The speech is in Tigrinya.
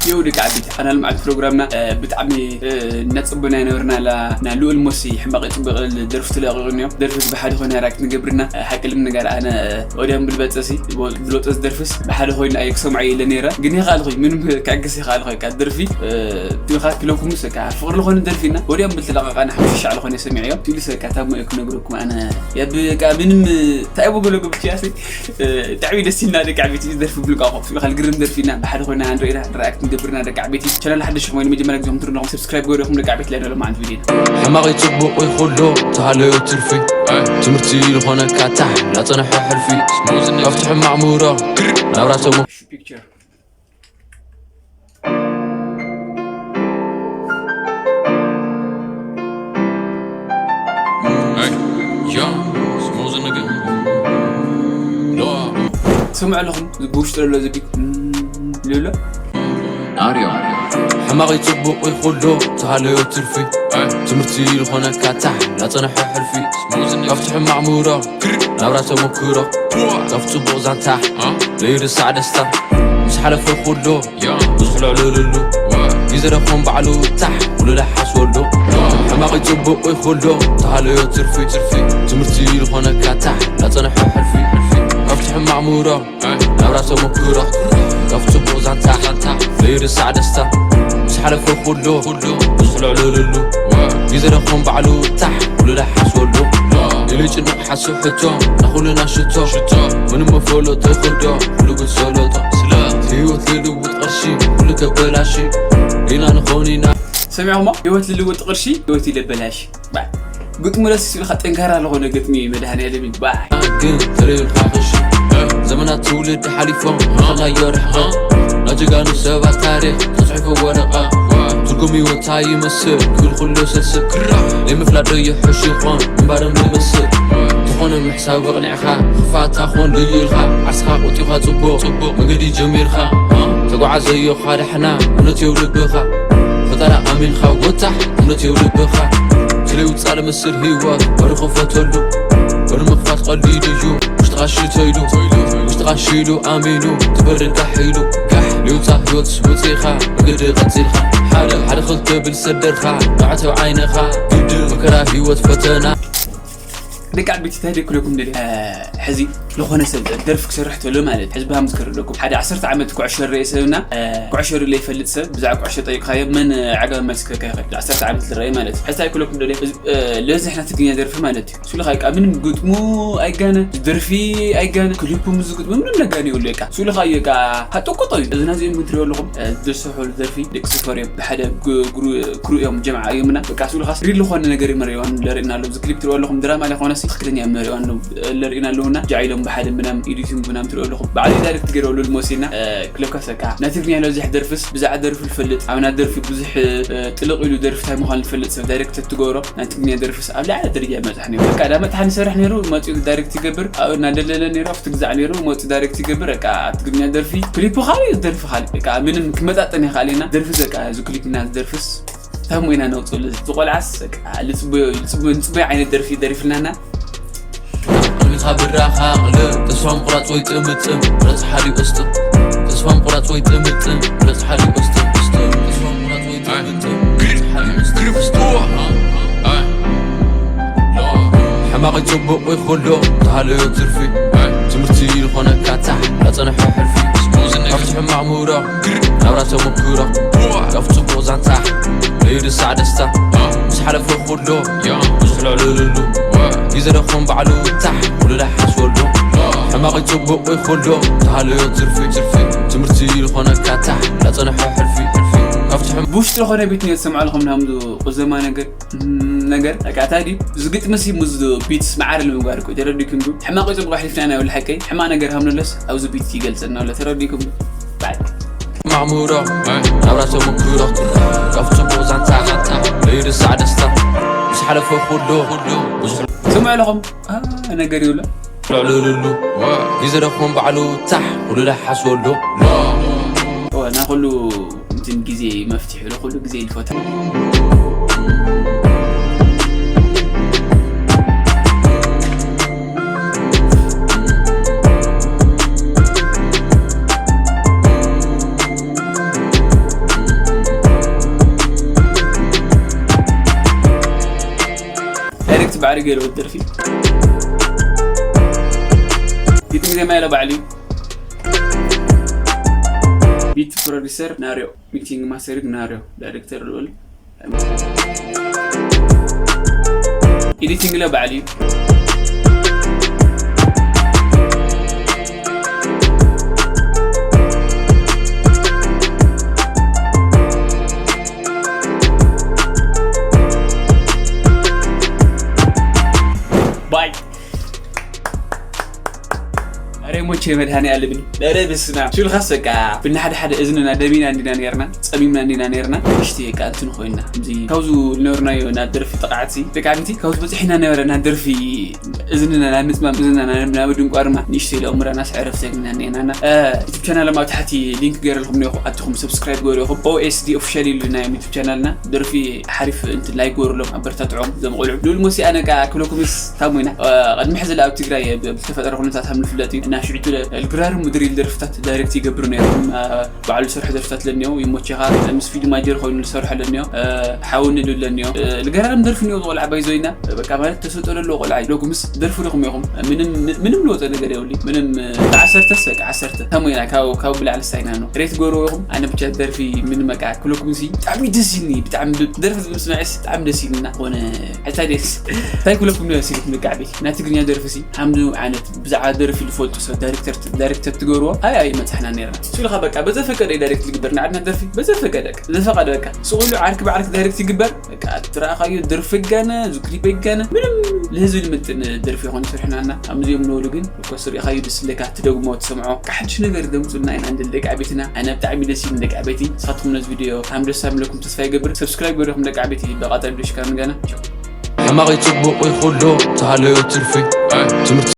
የው ደቂ ዓበይቲ ኣና ልምዓት ፕሮግራምና ብጣዕሚ እናፅቡና ይነበርና። ላ ና ልኡል ሞሲ ሕማቕ ይፅቡቕ ደርፊ ተለቂቑ እኒኦ። ደርፊ ብሓደ ኮይና ራክት ንገብርና ሓቂ ልምንጋር ኣነ ወዲያም ብልበፀሲ ብሎጠስ ደርፍስ ብሓደ ኮይኑ ኣየ ክሰምዖ የለ ነይረ። ግን ይኽኣልኹ ምንም ክዕግስ ይኽኣልኹ ካ ደርፊ ትምኻት ክለኩምስ ካ ፍቕሪ ዝኾነ ደርፊና ወዲያም ብልተለቐቓና ሓሙሽተ ሻዕ ዝኾነ ሰሚዐዮ ትብልሰ ካ ታሞ ክነግረኩም ኣነ የብ ካ ምንም እንታይ ብገለጉ ብቻ ያሲ ብጣዕሚ ደስ ኢልና ደቂ ዓበይቲ ደርፊ ብልቃ ኮፍ ኢሉ ካልግርም ደርፊና ብሓደ ኮይና ንሪኢና ሪኣክት ንገብርና ደቂ ዓበይቲ ቻናል ሓደሽ ኮይኑ መጀመርያ ግዜኹም ትርንኹም ሰብስክራይብ ገበርኩም ደቂ ዓበይቲ ላይ ለማዓንት ቪድዮ ሕማቕ ይፅቡቕ ይኹሎ ተሃለዮ ትርፊ ትምህርቲ ዝኾነካ ታሕ ላፀንሐ ሕልፊ ካብቲ ሕማቕ ምውሮ ናብራ ተሞ ፒክቸር Hey, young, smoking again. Loa. ስምዑ ኣለኹም ብውሽጢ ዘሎ ዝቢት ልብሎ ኣርዮ ሕማቕ ይፅቡቕ ይኹሎ ተሃለዮ ትርፊ ትምህርቲ ዝኾነካ ታሕ ላፀንሐ ሕልፊ ካብቲ ሕማቕ ምውሮ ናብራ ተመክሮ ካብ ፅቡቕ ዛንታ ዘይርሳዕ ደስታ ምስ ሓለፈ ኩሎ ብዙሕ ልዕልልሉ ግዜ ረኾም ባዕሉ ታሕ ኩሉ ዳሓስወሉ ሕማቕ ይፅቡቕ ይኹሎ ተሃለዮ ትርፊ ትምህርቲ ዝኾነካ ታሕ ላፀንሐ ሕልፊ ካብቲ ሕማቕ ምውሮ ናብራ ተመክሮ ካብ ፅቡቕ ዛንታ ዘይርሳዕ ደስታ ምስ ሓለፈ ኩሎ ብዙሕ ልዕልልሉ ግዜ ረኾም ባዕሉ ታሕ ኩሉ ዳሓስወሉ ኢሉ ጭንቕ ሓስብ ሕቶ ንኹልና ሽቶ ምንም መፈለጦ ይኽዶ ኩሉ ግን ሰለጦ ህይወት ልልውጥ ቅርሺ ኩሉ ከበላሺ ኢልና ንኾን ኢና ሰሚዕኹሞ ህይወት ልልውጥ ቅርሺ ህይወት ይለበላሽ ግጥሙ ደስ ሲልካ ጠንካራ ዝኾነ ግጥሚ መድሃኒዓለም ይባህ ግን ተሪርካ ክሽ ዘመናት ትውልድ ሓሊፎም ናዮ ርሕቐት ናጅጋኑ ሰባት ታሪኽ ተፅሒፉ ወረቐ ትርጉም ህይወታ ይመስል ክብል ኩሉ ስርስብ ዘይምፍላጥ ዶ ይሕሽ ይኾን እምባርም ዝመስል ዝኾነ ምሕሳብ ቅኒዕኻ ክፋታ ኾን ልዩ ኢልካ ዓርስኻ ቆጢኻ ፅቡቕ ፅቡቕ መገዲ ጀሚርካ ተጓዓዘዮኻ ዳሕና እምነት የው ልብኻ ፈጠራ ኣሚንኻ ወታሕ እምነት የው ልብኻ ስለይውፃእ ልምስል ህይወት በሪ ክፈተሉ በሪ ምኽፋት ቀሊሉ እዩ ውሽጥኻ ሽቶ ኢሉ ውሽጥኻ ሽሉ ኣሚኑ ትበርድ ጋሕ ኢሉ ጋሕ ልውፃእ ህይወት ወፂኻ መገዲ ቀፂልካ ሓደ ሓደ ክልተ ብል ሰደርካ ማዕተብ ዓይንኻ ግድን መከራ ህይወት ፈተና ደቂ ዓበይቲ እንታይ ደክለኩም ደሊ ሕዚ ዝኾነ ሰብ ደርፊ ክሰርሕ ተሎ ማለት ሕዚ ብሃም ዝከር ኣለኩም ሓደ ዓሰርተ ዓመት ኩዕሾ ርአ ሰብና ኩዕሾ ርለ ይፈልጥ ሰብ ብዛዕ ኩዕሾ ጠይቅካዮ መን ዓጋብ መልሲ ክህካ ይኽእል ዓሰርተ ዓመት ዝረአ ማለት ሕዚ እንታይ ክለኩም ደሊ ለዝሕና ትግኛ ደርፊ ማለት እዩ ስሉ ካ ምንም ግጥሙ ኣይጋነ ደርፊ ኣይጋነ ክሊፑ ምስ ግጥሙ ምንም ነጋኒ ይብሉ ቃ ስሉ ካ እዩ ቃ ሃጠቆጦ እዩ እዚ ናዚኦም ግን ትሪኦ ኣለኹም ዝስሑ ደርፊ ደቂ ስፈር እዮም ብሓደ ክሩ እዮም ጀምዓ እዩምና በቃ ስሉ ካ ሪል ዝኾነ ነገር ይመሪዋን ለርእና ኣሎ እዚ ክሊፕ ትሪኦ ኣለኹም ድራማ ላይ ኾነስ ትክክለኛ መሪዋን ለርእና ኣለውና ጃ ኢሎም ብሓደ ምናም ኢዲቲም ምናም ትሪኦ ኣለኹም ባዕሉ ዳይሬክት ገይረሉ ልሞሲና ክለካ ሰካ ናይ ትግርኛ ለብዝሕ ደርፍስ ብዛዕ ደርፊ ልፈልጥ ኣብ ናይ ደርፊ ብዙሕ ጥልቕ ኢሉ ደርፊ ታይ ምዃን ልፈልጥ ሰብ ዳይሬክት ትገብሮ ናይ ትግርኛ ደርፍስ ኣብ ላዕሊ ደረጃ ይመፅሕ ነይሩ በቃ ዳመፅሓ ንሰርሕ ነይሩ መፂኡ ዳይሬክት ይገብር ኣብኡ እናደለለ ነይሩ ኣብቲ ግዛዕ ነይሩ መፂኡ ዳይሬክት ይገብር በቃ ኣብ ትግርኛ ደርፊ ክሊፑ ካልእ ደርፊ ካልእ በቃ ምንም ክመጣጠን ይኽእል ኢና ደርፊ በቃ እዚ ክሊፕ ኢና ዝደርፍስ ታሞ ኢና ነውፅሉ ዝቆልዓስ በቃ ልፅበዮ ልፅበዮ ንፅበዮ ዓይነት ደርፊ ደሪፍልናና ቅድሚኻ ብራኻ ቅልብ ተስፋ ምቁራፅ ወይ ጥምጥም ረፅሓ ድዩ ቅስጥም ተስፋ ምቁራፅ ወይ ጥምጥም ረፅሓ ድዩ ቅስጥም ቅስጥም ተስፋ ምቁራፅ ወይ ጥምጥም ረፅሓ ድዩ ቅስጥም ቅስጥም ሕማቕ ይፅቡቕ ይኹሎ ተሃለዮ ትርፊ ትምህርቲ ዝኾነካ ታሕ ላፀንሐ ሕልፊ ካብቲ ሕማቕ ምውሮ ናብራ ተመክሮ ካብ ፅቡቕ ዛንታ ዘይርሳዕ ደስታ ምስ ሓለፈ ኩሎ ብዙሕ ልዕልልሉ ግዜ ረኾም ባዕሉ ታሕ ኩሉ ዳሓስወሉ ሕማቕ ይፅቡቕ ይኹሎ ተሃለዮ ትርፊ ትምህርቲ ዝኾነካ ታሕ ላፀንሐ ሕልፊ ካብቲ ብውሽጢ ዝኾነ ቤት ነ ዝሰምዓልኹም ናምዚ ቁዘማ ነገር ነገር በቃ እንታይ ድዩ ዝግጥምሲ ምስ ቢትስ መዓር ንምግባር እኮ ተረዲኩም ዱ ሕማቕ ጽቡቕ ኣሕሊፍና ኢና ይብል ሓቀይ ሕማቕ ነገር ሃምንለስ ኣብዚ ቢት ይገልጸና ኣሎ ተረዲኩም ዱ ማዕሙሮ ናብራ ተመክሮ ካብ ጽቡቕ ዛንታ ለይርሳዕ ደስታ ምስ ሓለፈ ኩሉ ብዙሕ ስምዑ ኣለኹም ነገር ይብሎ ልዕልሉ ግዜ ረኹም ባዕሉ ታሕ ኩሉ ዳሓስበሉ ናይ ኩሉ እንትን ግዜ መፍትሒ ንኹሉ ግዜ ይፈታ ባዕሪ ገለ ወደርፊ ግጥሚ ዜማ ያለ ባዕሊ ቢት ፕሮዲሰር ናርዮ፣ ሚክሲንግ ማስተሪንግ ናርዮ፣ ዳይሬክተር ልዑል፣ ኤዲቲንግ ለ ባዕሊ። ባይ ኣረ ሞቼ መድሃኒ ኣለብን። ኣረ ብስና ሽልኻስ በቃ ብናሓደ ሓደ እዝንና ደሚና እንዲና ነርና፣ ጸሚምና እንዲና ነርና። እሽቲ በቃ እንትን ኮይና እዚ ካብዙ ልነበርናዮ ናብ ደርፊ ጠቃዕቲ ደቃሚቲ ካብዙ በጽሒና ነበረ ናብ ደርፊ እዝንና ናብ ምጽማም እዝንና ናብ ድንቋርማ ንእሽተይ ለእምራና ስዕረፍ ዘግና ነናና። ዩቱብ ቻናል ኣብ ታሕቲ ሊንክ ገይረልኩም ነኹ ኣትኹም ሰብስክራይብ ገይሩ ኢኹም። ኦኤስዲ ኦፊሻል ኢሉ ናይ ዩቱብ ቻናልና ደርፊ ሓሪፍ እንትን ላይክ ገይሩሎም ኣበረታትዖም ዘምቆልዑ ሉል ሞሲ ኣነ ቃ ክለኩምስ ታሞይና ቅድሚ ሕዚ ኣብ ትግራይ ብዝተፈጠረ ኩነታት ከም ዝፍለጥ እዩ እና ሽዑ ልግራር ምድሪ ደርፍታት ዳይሬክት ይገብሩ ነይሮም። ባዕሉ ዝሰርሑ ደርፍታት ለኒዮ ይሞቼኻ ምስ ፊልድ ማጀር ኮይኑ ዝሰርሑ ለኒዮ ሓውኒ ሉ ለኒዮ ልገራርም ደርፊ ኒዮ ቆልዓ ባይዞይና በቃ ማለት ተሰጦ ለሎ ቆልዓ ኢለኩምስ ደርፊ ሪኹም ኢኹም። ምንም ምንም ለወጠ ነገር የብሉ ምንም ዓሰርተስ በቃ ዓሰርተ ታሞይና ካብ ካብ ብላዕሊ ሳይና ነው ሬት ገሩ ኢኹም። ኣነ ብቻ ደርፊ ምን በቃ ክለኩምሲ ብጣዕሚ ደስ ይልኒ ብጣዕሚ ደርፊ ምስ መዕስ ብጣዕሚ ደስ ይልና ኾነ። ሕታ ደስ እንታይ ክለኩም ደስ ይልኩም ደቂ ዓበይቲ ናይ ትግርኛ ደርፊ ሲ ሓምዱ ዓይነት ብዛዕባ ደርፊ ዝፈልጡ ሰብ ዳይሬክተር ዳይሬክተር ትገብርዎ ኣይ ኣይ መጽሕና ነርና ስልኻ በቃ በዘፈቀደ ዳይሬክት ዝግበር ንዓድና ደርፊ በዘፈቀደ ዘፈቀደ በቃ ስቁሉ ዓርክ ብዓርክ ዳይሬክት ይግበር በቃ ትረኣኻዮ ደርፊ ጋነ ዝክሊፕ ጋነ ምንም ለህዝቢ ልምጥን ደርፊ ይኾን ይሰርሕናና ኣብ ሙዚየም ንበሉ ግን ኮስ ሪእኻዮ ደስ ዝለካ ትደግሞ ትሰምዖ ሓድሽ ነገር ደምፁልና ኢና ንደሊ ደቂ ዓበይትና ኣነ ብጣዕሚ ደስ ይብል ደቂ ዓበይቲ ንስኻትኩም ነዚ ቪድዮ ከም ደስ ኣብለኩም ተስፋ ይገብር ሰብስክራይብ ገሪኹም ደቂ ዓበይቲ በቃ ጠብሽ ካብ ንገና ሕማቕ ይጽቡቕ ይኹሎ ተሃለዮ ትርፊ ትምህርቲ